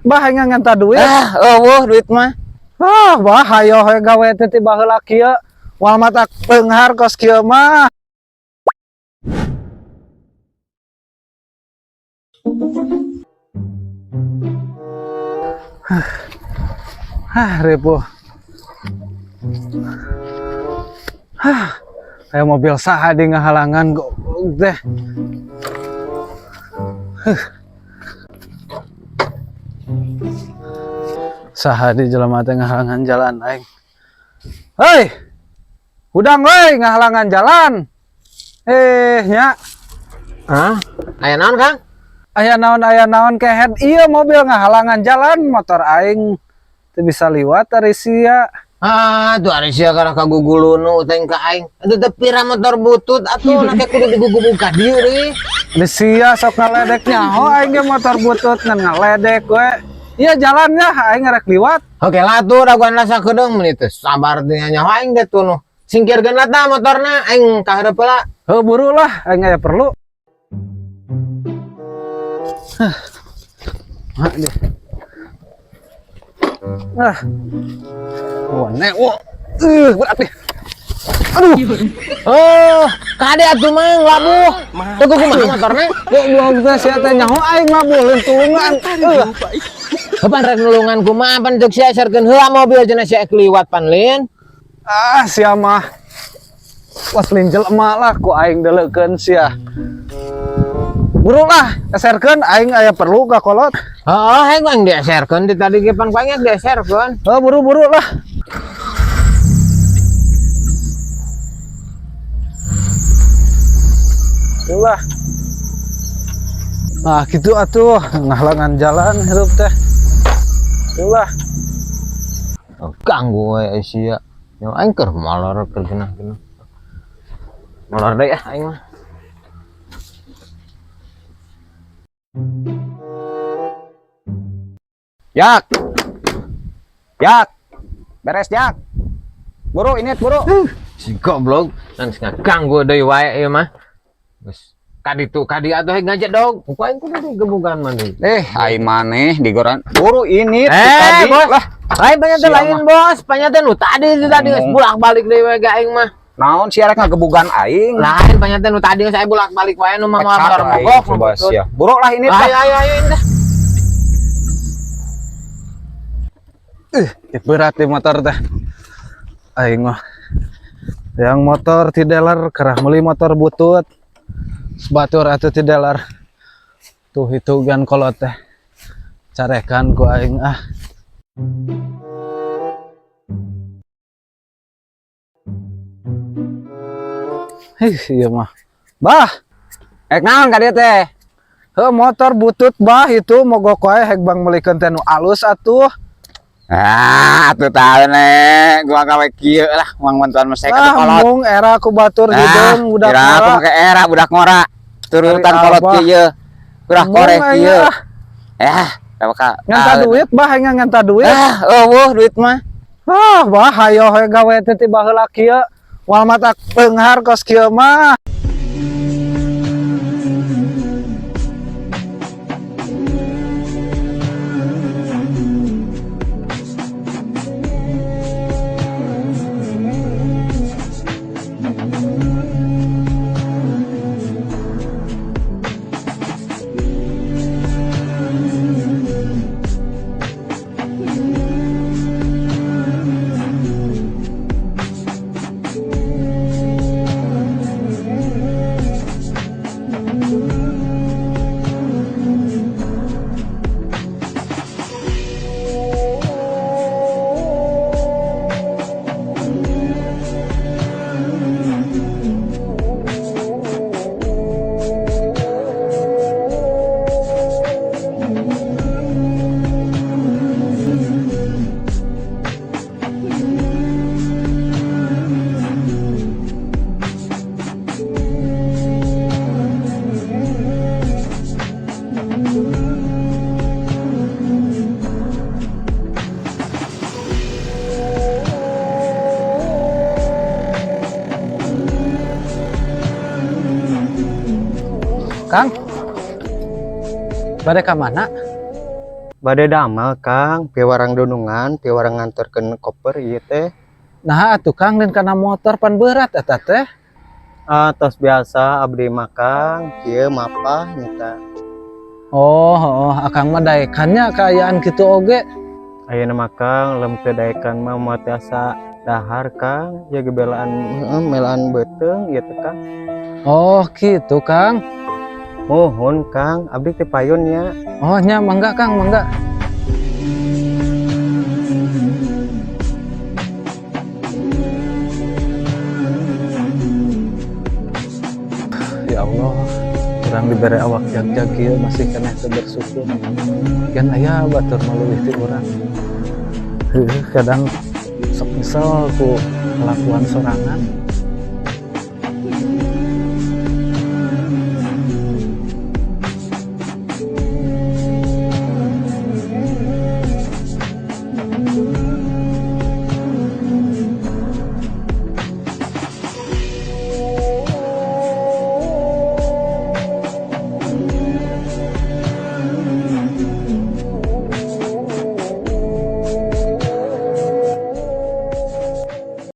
Bah, aing ngenta duit. Ah, euweuh duit mah. Ah, bah, hayo we gawe teh ti baheula kieu. Moal matak beunghar kos kieu mah. Hah, ripuh. Hah, aya mobil saha di ngahalangan goblok teh. Huh. Saha di jelema teh ngahalangan jalan aing. Hei. Hudang we ngahalangan jalan. Eh, nya. Hah? Aya naon, Kang? Aya naon kehed ieu mobil ngahalangan jalan motor aing teu bisa liwat ari sia. Ah, tuh ari sia kana kagugulunu teh ka aing. Atuh teh pira motor butut atuh na teh kudu digugubug ka dieu deui. Di sia sok ngaledek nyaho aing ge motor butut ngan ngaledek we. Iya jalannya aing rek liwat. Oke lah tuh daguan lah sakedeung meuni teh sabar teh nyaho aing teh tuh nu. Singkirkeun lah tah motorna aing ka hareup heula. Heuh buru lah aing aya perlu. Hah. Mak dia. Ah. Wah, nek, wah. Berat nih. Aduh. Oh, kade atuh mang labuh. Teu kumaha motorna? Goblok teh sia teh nyaho aing labuh leuntungan. Kapan rek nulungan kumaha pan ceuk sia eserkeun heula mobil cenah sia kliwat pan lin. Ah, sia mah. Was lin jelema lah ku aing deleukeun sia. Buru lah, eserkeun aing aya perlu ka kolot. Heeh, aing mah dieserkeun di tadi ge pan ku aing dieserkeun. Heuh, buru-buru lah. Ulah. Nah, gitu atuh ngahalangan jalan hirup teh. Ulah. Oh, ganggu we sia. Nyawa aing keur molor keur genah-genah. Molor deui ah aing mah. Jak. Jak. Beres, Jak. Buru ini, buru. Si goblok nang ganggu deui wae ieu mah. Geus kaditu kadi atuh hayang ngajedog. Ku aing kudu digebugan mah deui. Eh, ai maneh digoran. Buru ini Eh, tadi bos. lah. Lain banyak teh Sia lain bos, banyak teh nu tadi itu tadi geus Ngomong. bolak-balik deui wae ge aing mah. Naon sia rek ngagebugan aing? Lain banyak teh nu tadi geus aya bolak-balik wae nu mah Pecat motor aing, mogok. coba sia. Buru lah ini. Ayo ayo ayo ini dah. Berat di motor teh. Aing mah. Yang motor ti dealer kerah meuli motor butut. Sebatur atuh ti dealer. Tuh hitungan kolot teh. Carekan ku aing ah. Hih, iya mah. Bah, Rek naon ka dieu teh? heuh motor butut bah itu mogok wae hek bang meulikeun teh nu alus atuh. Ah, atuh tahu nek gua gawe kieu lah, uang bantuan mesek atuh Ah, kolot. mung era ku batur Ah, hideung budak kira aku ngora. make era budak ngora. Turutan Dari kolot abah. kieu. Kurang Mung korek aing kieu. ah. Eh, bakal Ngenta duit bah aing ngenta duit. Ah, euweuh duit mah. Ah, bah hayo we gawe teh ti baheula kieu. Moal matak beunghar kos kieu mah. Kang. Bade ka mana? Bade damel, Kang, piwarang dunungan, piwarang nganterkeun koper ieu teh. Nah, atuh Kang, lain kana motor, pan berat eta teh. Ah, tos biasa abdi mah, Kang, kieu mapah nyata. Oh, akang mah daekannya kaayaan kitu oge. Ayeuna mah, Kang, lem teu daekan mah moal tiasa dahar, Kang. Ya gebelaan heueuh melaan beuteung ieu teh, Kang. Oh, gitu, Kang. Mohon, Kang, abdi teh payun nya. Oh, nya mangga, Kang, mangga. Ya Allah, kurang diberi awak jag-jag kieu masih keneh teu bersyukur. Kan aya batur mah leuwih ti urang. Heuh, kadang sok nyesel ku kelakuan sorangan.